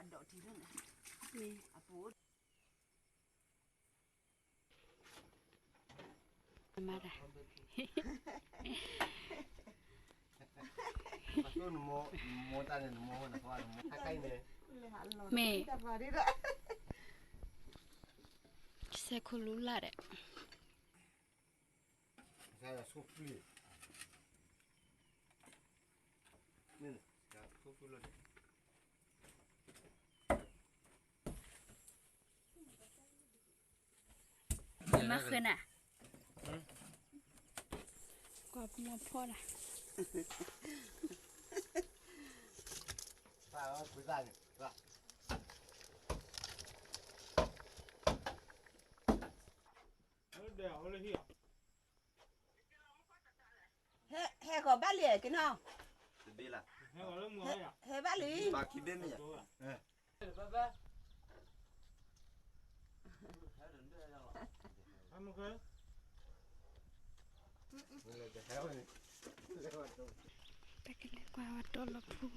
အဒိးထံလၢန့ၣ်, မ့ၢ်, အပူၤ, မၤတၢ်, မ့ၢ်, စဲးခိၣ်လူလၢ်ဒီး မၤဃုာ်နၤ, ကွၢ်မီၤဖီဒၣ်, ဟဲဃီၤဘၣ်လံက့ၤနီၤ, ဟဲဘၣ်လံ, တၢ်ကလဲၤကွၢ်ဝဲတီလီၤဖူ